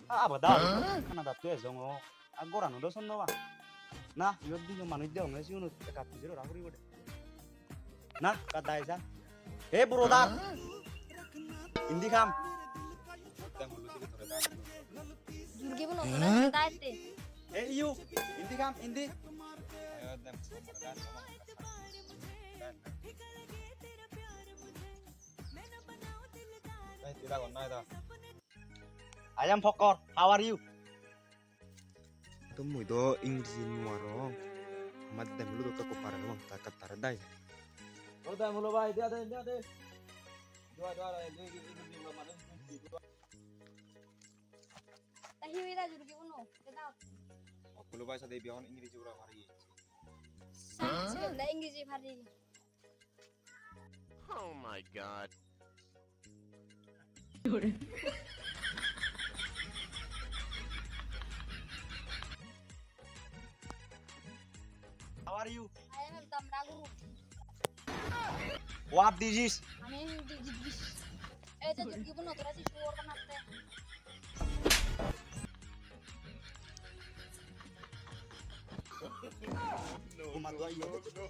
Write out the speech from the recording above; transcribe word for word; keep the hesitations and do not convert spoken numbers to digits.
Abada, Canada-ttun ejong o. A gorano do son no ba. Na, iyot dijon manuj degonge, sigunot ekka pijedi ora puribo de. Na, ekka dai sa. Hey, brother. Indi come. Jurgi bo no tore, dai te. Hey, you. Indi come, indi. Hey, tira gon na eda. I am Pokor. How are you? To mui do Ingreji nw parong. Amar dem lo dokke ekko parong, ta ekka tare dai. O dem lo bai, dia de, dia de. Dua, dua, dua, dua, dua, dua, dua, dua. Ta hi hoye da jurgi uno? Ke da? Okkulo bai sade biya hon Ingreji pura pari. Sa, se da Ingreji pari. Oh my God. How are you? I am Damra Guru. What this is? I mean, this, this. Ei to jurgi bo no tore si suor banatte. No, no, no, no.